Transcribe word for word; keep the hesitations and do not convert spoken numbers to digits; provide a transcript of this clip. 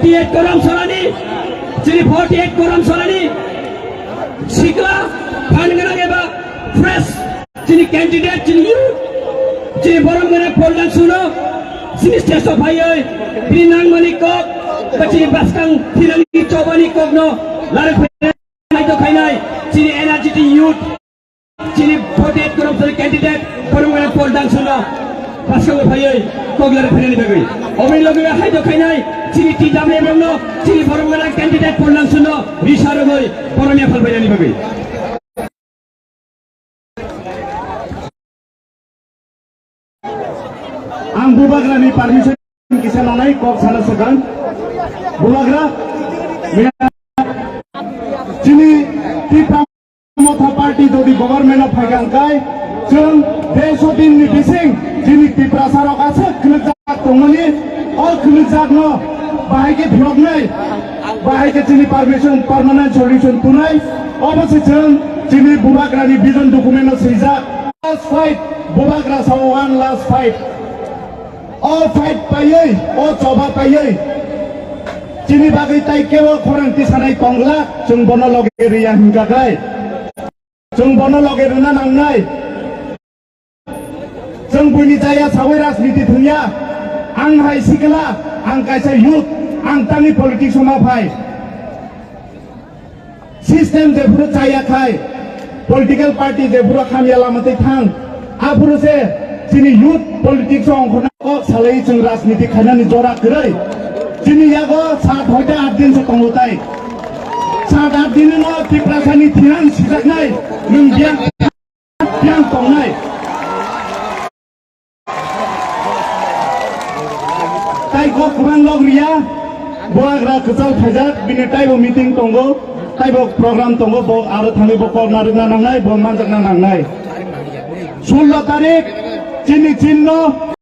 forty eight korom sorani, chini forty eight korom sorani sikla phan gwnang eba fresh chini candidate, chini youth, chini borom gwnang Paul Dangshuno chini stage o phaiwi bini nangmani kok ba chini bwskang thwinani chobani kokno larwi phai. Hai to khainai chini energetic youth, chini forty eight korom sari candidate, borom gwnang Paul Dangshuno bwskango phaiwi kok larwi phainani bagwi. Oboni loge hai to khainai chini T W rokno, chini borom gwnang candidate Paul Dangshuno risa rogwi borom yaphal phainani bagwi. Ang bubagrani permission kisa nanai kok sana swkang. Bubagra, chini Tipra Motha Party jodi government o phaikha hwnkhe, chwng dersho din ni bising chini Tiprasa rok aswk khwnwkjak tongmani, o khwnwkjak no bahai khe phiyoknai, bahai khe chini permission, permanent solution tunai, obo se chwng chini bubagrani vision document o swijak. Last fight, bubagra sa one last fight. O fight paiwi, o choba paiwi. Chini bagwi tai kebo khorang tisanai tongla, chwng bono loge riya hwnkha khlai. Chwng bono loge rwna nangnai. Chwng buini chaya sawi rajniti thwngya. Ang hai sikla, ang kaisa youth, ang tangwi politics o ma phai. System jephuru chaya khai, political party jephuru hamya lama twi thang, aphuru se chini youth politics o ongkhorna kok salai chwng rajniti khainani jora kwrwi. Chini yago sat hoite aat din se tongo tai. Sat aat din no Tiprasani thwinan sijaknai nwng biyang. Yang tongnai. Tai kok kwbang log riya, bubagra kwchal phaijak, bini taibo meeting tongo, taibo program tongo, bo aro thangwi bo kok narwkna nangnai, bo manjakna nangnai. Sullo tarik, chini chinno,